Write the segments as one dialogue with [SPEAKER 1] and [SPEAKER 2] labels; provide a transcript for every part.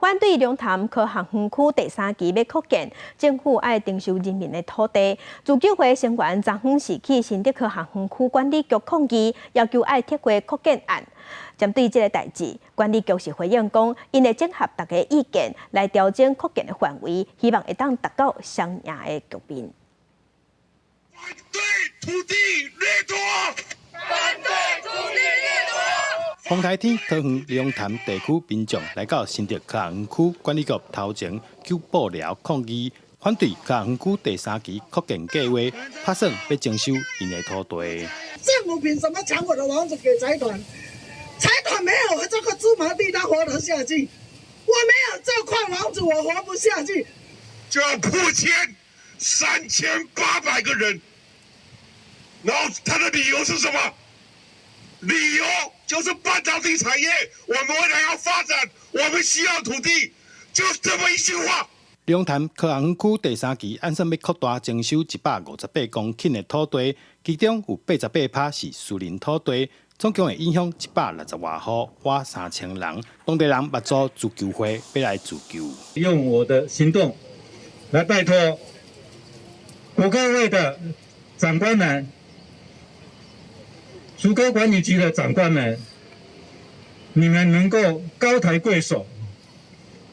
[SPEAKER 1] 反對龍潭科學園區第三期欲擴建，政府愛徵收人民的土地。自救會成員昨昏是去新竹科學園區管理局抗議，要求愛撤回擴建案。針對這个代誌，管理局是回應講，𪜶會整合大家意見來調整擴建的範圍，希望會當達到雙贏的局面。
[SPEAKER 2] 反對土地掠奪！反對土地掠奪！
[SPEAKER 3] 風台天，桃園龍潭地區民眾來到新竹科學園區管理局頭前，揪布條抗議，反對科學園區第三期擴建計劃，拍算欲徵收𪜶的土地。
[SPEAKER 4] 政府憑什麼搶我的房子給財團？財團沒有這個芝麻地，他活得下去；我沒有這塊房子，我活不下去。
[SPEAKER 2] 就要迫遷3800個人，然後他的理由是什麼？理由就是半導體產業，我們未來要發展，我們需要土地，就這麼一句話。
[SPEAKER 3] 龍潭科學園區第三期按算欲擴大徵收158公頃的土地，其中有88%是私人土地，總共會影響160外戶，倚3000人。當地人嘛組自救會欲來自救。
[SPEAKER 5] 用我的行動來拜託國科會的長官們、竹科管理局的長官們，你們能夠高抬貴手，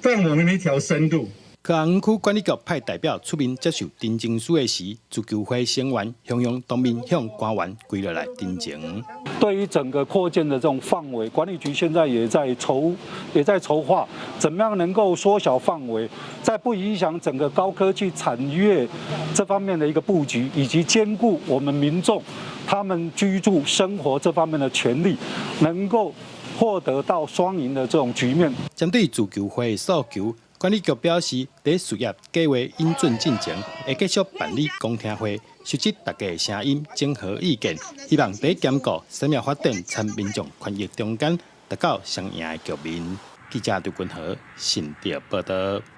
[SPEAKER 5] 放我們一條生路。
[SPEAKER 3] 科學園區管理局派代表出面接受陳情書的時，自救會成員雄雄當面向官員跪落來陳情。
[SPEAKER 6] 對於整個擴建的這種範圍，管理局現在也在籌劃，怎麼樣能夠縮小範圍，在不影響整個高科技產業這方面的一個布局，以及兼顧我們民眾他們居住生活這方面的權利，能夠獲得到雙贏的這種局面。
[SPEAKER 3] 針對自救會的訴求，管理局表示，佇事業計劃引進進前，會繼續辦理公聽會，收集大家的聲音，整合意見，希望佇兼顧產業發展參民眾權益中間，達到雙贏的局面。記者劉君和新竹報道。